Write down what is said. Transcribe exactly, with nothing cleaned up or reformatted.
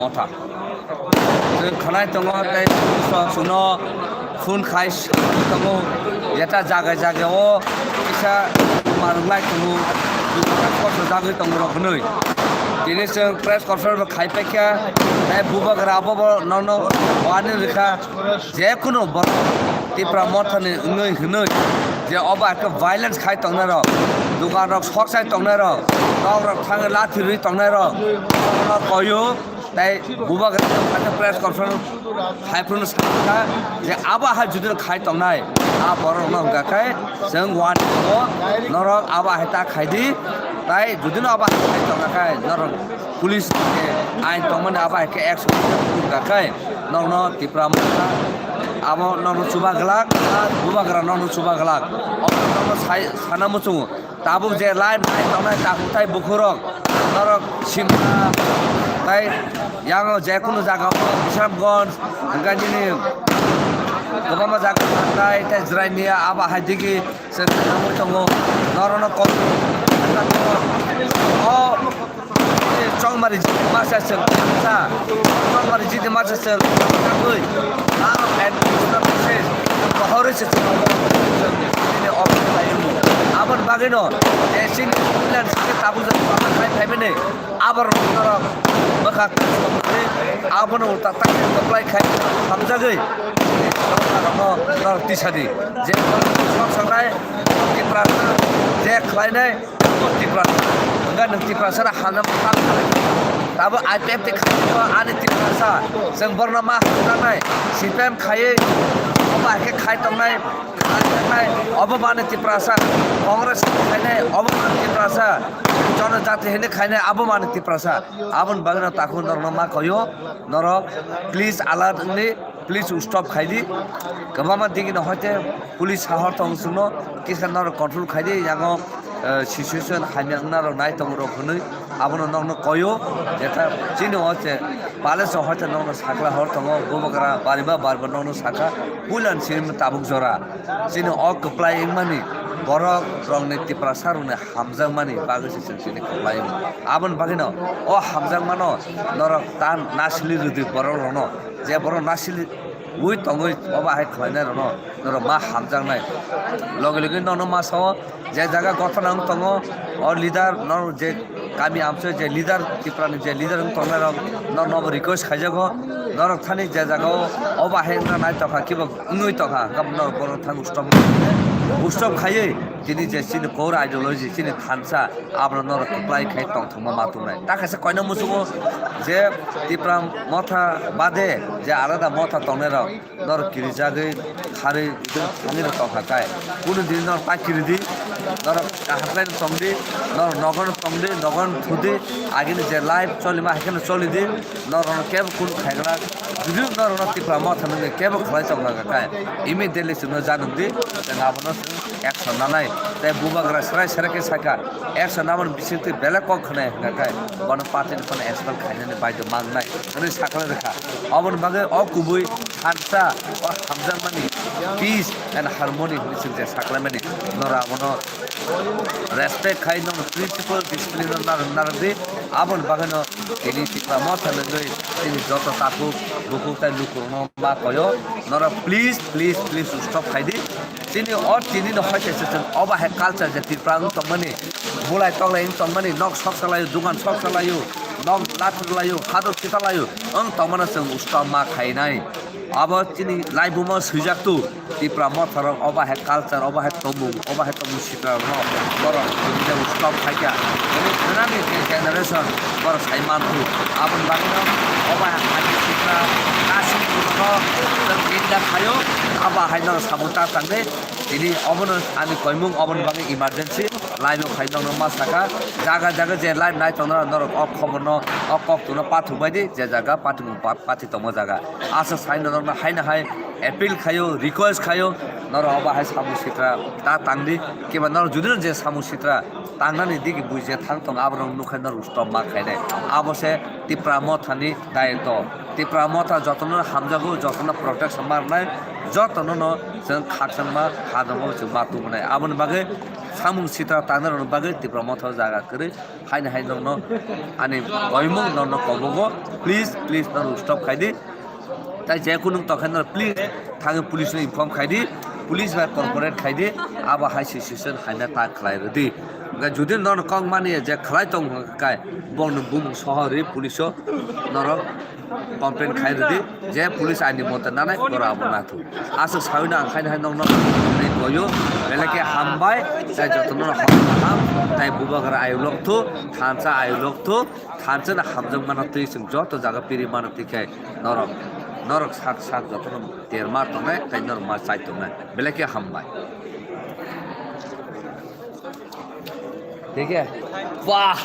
Motha. Chwng khanai tongo tei sok suno phone khai tongo, jeta jaga jaga o kisa manwk lai tongo, koso jagwi tongo rok hwnwi. Tini chwng press conference bo khai paikha, tei bubagra abo bo nono wani rwkha. Jekunu borok Tipra Mothani wngwi hwnwi je obo hai khe violence khai tongnai rok, dukan rok sok chai tongnai rok, nok rok thangwi lathi rwi tongnai rok, koyo tei bubagra press conference khai phuru sakha je abo hai jodi khai tongnai a borok no hwnkha khe chwng wani tongo, norok abo hai ta khai di, tai jodi no abo hai khai tongna khe norok police ke ain tongmani abo hai khe action hwnkha khe. Nokno Tipra Motha abo nokno chuba glak, bubagra nokno chuba glak. Omo nokno sai sana muchungo. Tabuk je live nai tongnai takhuk tai bukhurok, norok Simna tai yango jekunu jaga o Bisramganj hwnkha nini kwbangma jaga tai tai Jrainia abo hai digi. Chwng khainwi tongo, norokno kok o chongmari jiti masa chwng sa, chongmari jiti masa chwng tangwi, aro administration process bohorwi se chwng nini office khlaiwi. Aboni bagwino je chini freelance khe tabuk jani phaimani. Aborok norok bwkha abono ulta tak apply khai hamjagwi norok tisadi je sok sangnai Tiprasa je khlainai Tiprasa hwnba nwng Tiprasa hamjak tabo I P F T khai ani Tiprasa chwng borno ma hamjaknai C P M khaiwi obo hai khe khai tongnai khai tongnai obo mani Tiprasa Congress khainai obo mani Tiprasa. Jonojati hini khainai abo mani Tiprasa. Aboni bagwino takhuk norokno ma koyo, norok please alert wngdi, please stop khaidi. Kwbangma digini hoite police sahor tong chwngno kisa norok control khaidi, yango, eh, situation hamya wngna rok nai tongo rok hwnwi abono nokno koyo. Jeta chini o che palace o hoite nokno sakla hor tongo, bubagra bariba bariba nokno sakha, puilan sini tabuk jora. Chini o kwplai wngmani borok rokni Tiprasa rokni hamjakmani bagwi se chwng chini kwplai wngo. Aboni bagwino o hamjakmano norok ta nasili rwdi borok rokno, je borok nasili ui tongwi obo hai khlainai rokno norok ma hamjaknai. Logi logi nono ma sao je jaga gothana wng tongo o leader norok je kami amchoi je leader Tiprani je leader wng tongnai rok norok nobo request khaijago norok thani je jaga o obo hai wngna nai tongkha kibo wngwi tongkha, hwnkhe norok bono thang stop, stop khaiwi tini je chini core ideology, chini thansa, abono norok kwplai khai tongthokma ma tongnai. Ta kaisa koina muchungo je Tipra Motha bade je alada motha tongnairok norok kirijagwi kharwi thani rok tongkha kai. Kunu din norok ta kiridi, norok kaham khlai tongdi, norok nogo tongdi, nogo thudi, agini je life cholima hai kheno cholidi. Norokno kebo kun khaigwlak, judi norokno Tipra Motha nungni kebo khlai tongkha kha khe, immediately chwngno janwk di, chwng abono chwng action nanai. Tei bubagra srai srai khe sakha, action namani bisingtwi belai kok khwnai hwnkha khe, bono party ni phano expel khainani baidhyo mangnai hwnwi sakhlai rwkha. Oboni bagwi o kubui thansa, o hamjakmani peace and harmony hwnwi chwng je sakhlaimani, norok abono respect khai, nono principle, discipline no narwk, narwk di. Aboni bagwi no tini Tipra Motha nungwi tini joto takhuk, bukhuk tei lukurokno ma koyo. Norok please, please, please stop khai di. Chini o tini no hoi kaisa chwng obo hai culture je Tripura wng tongmani, bulai toklai wng tongmani, nok sok salaio, dukan sok salaio, nok lathir laio, hadok sita laio, wng tongmano chwng stop ma khainai. Abo chini laibumo swijak tu. Tipra Motharok obo hai culture, obo hai tongmung, obo hai tongmung sitrarokno borok tongmung stop khaikha. Tini khwnani je generation borok sai manthu. Aboni bagwino obo hai Tipra kasing no tong ninda khaio, abo hai norok samung ta tangdi. Tini obono ani koimung, oboni bagwi emergency live o khai norok ma sakha. Jaga jaga je live nai tongnai norok o khobor no, o kok tungno pathuk bai di, je jaga pathuk pa-, pathi tongma jaga. Asa sai norokno haino hai appeal khaio, request khaio, norok obo hai samung sitra ta tangdi, kiba norok judino je samung sitra tangnani digi buji thang tong, aborok nukha norok stop ma khainai. Abo se Tipra Mothani dayitw. Tipra Motha jotono hamjago, jotono protection ma rwnai, jotono no Khakchangma, khajangma se ma tubunai. Aboni bagwi samung sitra tangnarokni bagwi Tipra Motha jaga kwrwi. Haino hai nokno ani koimung nokno kobogo. Please, please, norok stop khai di. Tai je kunung tokhe norok please thangwi police no inform khai di. Police bai cooperate khai di. Abo hai situation haina ta khlai rwdi. Hwnkhe jodi norok kok mani je khlai tong kai, bongni bumung sohor ri police o norok complain khai rwdi, je police aini mote nanai bora abo nathok. Aswk sawi no ang khaina hai nokno nokni koyo, belai khe hambai, tai jotono no hor kaham, tai bubagra ayuk lok thu, thansa ayuk lok thu, thansa no hamjak mano twi chwng joto jaga piri mano twi khe norok, norok sak sak jotono terma tongnai, tai norok ma chai tongnai, belai khe hambai. Thik hai? Wah!